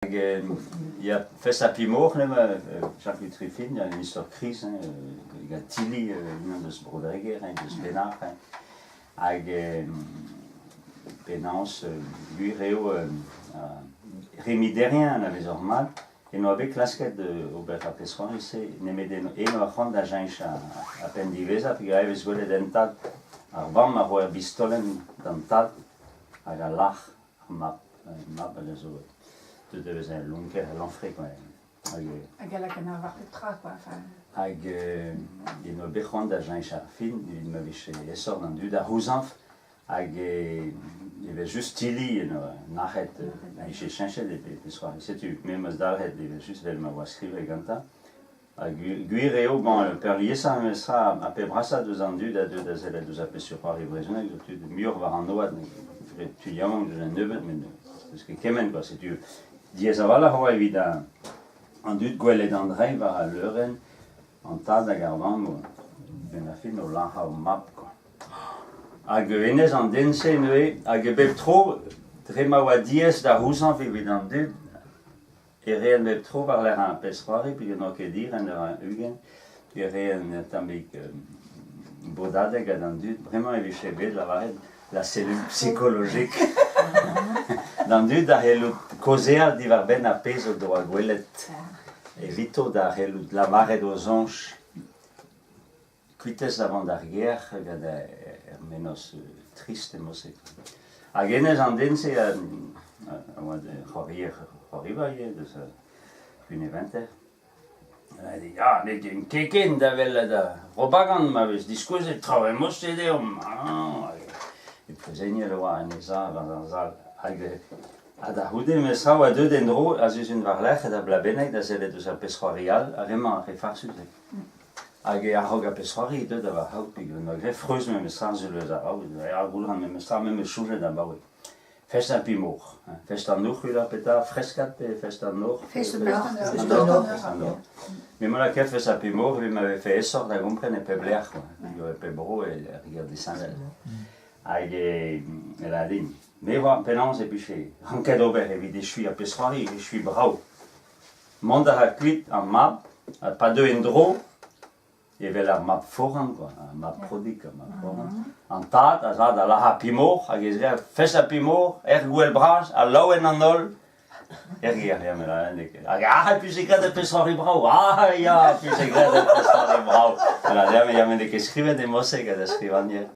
Hag ya, fest ar pemoc'h neuze, Jacques Triffin, un istor kriz, hein, gant Tilly, unan deus Bro-Dreger, hein, deus Benac'h, hein. Hag penaos, gwir eo, Rémi Derrien a vez ur mat, en doa bet klasket ober ar pezh-c'hoari-se, nemet eno ar c'hoant da cheñch ar penn diwezhañ, peogwir e vez gwelet en tad ar vamm a ro ur bistolenn d'an tad hag a lâr Ar mab, mab hag a zo deuet da vezañ lonker ha lanfre quoi. Hag, hag a lak an arvar pep tra quoi. Enfin... Hag en doa bet c'hoant da cheñch ar film evit ma vije aesoc'h d'an dud a c'houzañv hag e vez just Tilly en doa nac'het a vije cheñchet e pezh-c'hoari. Setu, me 'm eus dalc'het evel just evel ma oa skrivet gantañ. Ha gwir eo, bon, peurliesañ memestra ar pep brasañ deus an dud a deu da sellet deus ar pezhioù-c'hoari brezhonek zo tud muioc'h war an oad, tud yaouank deus un nebeud met n'eus ket kement quoi. Setu diaes a-walc'h oa evit an dud gwelet an dreiñ war al leurenn, an tad hag ar vamm benn ar fin o lazhañ o mab quoi. Hag hennezh an den-se neuze, hag bep tro, dre ma oa diaes da c'houzañv evit an dud, E reen bep tro war-lerc'h ar pezh-c'hoari peogwir n'oa ket hir en ur 20, e reen un tammig bodadeg gant an dud. Bremañ e vije bet lavaret la cellule psychologique d'an dud da c'hellout kaozeal diwar-benn ar pezh o doa gwelet evito da c'hellout lavaret o soñj Kuitez da vont d'ar gêr gant ur mennozh trist emañ-se. Hag hennezh an den-se a oa c'hoarier c'hoariva ivez deus Gwineventer. A dit ya, n'eo ket ken da welet ar propagand ma vez diskouezet traoù emañ-se deomp. E prezegnel e oa en e sav war ar sal. Hag ha da c'houde memes tra oa deuet en-dro a-zuzun war-lerc'h da Blabenneg da sellet ouzh ar pezh-c'hoari all, ar re-mañ ar re farsus. Hag a-raok ar pezh-c'hoari deuet da va c'haout peogwir 'noa graet freuz memes tra sul eus a-raok, ar goulc'han memes tra memes soñjet abaoe. Fest ar pemoc'h, fest an hoc'h unan petra, freskad pe fest an hoc'h? Fest an hoc'h. Fest an hoc'h. Me 'm boa lakaet fest ar pemoc'h evit ma vefe aesoc'h da gompren e pep lec'h, quoi. E pep bro e rier disheñvel. Hag e lâr din, me 'oar penaos e vije ranket ober evit echuiñ ar pezh-c'hoari, echuiñ brav. Mont a ra kuit ar mab ha pa deu en-dro evel ar mab foran quoi, ar mab prodig, ar mab foran. An tad a za da lazhañ pemoc'h hag ez rea fest ar pemoc'h, er gouel bras, ha laouen an holl. Er gêr, ya, met n'eo ket. Hag ah, e vije graet ur pezh-c'hoari brav, ah ya, e vije graet ur pezh-c'hoari brav. Ya, met n'eo ket skrivet e Moseg gant ar skrivagner.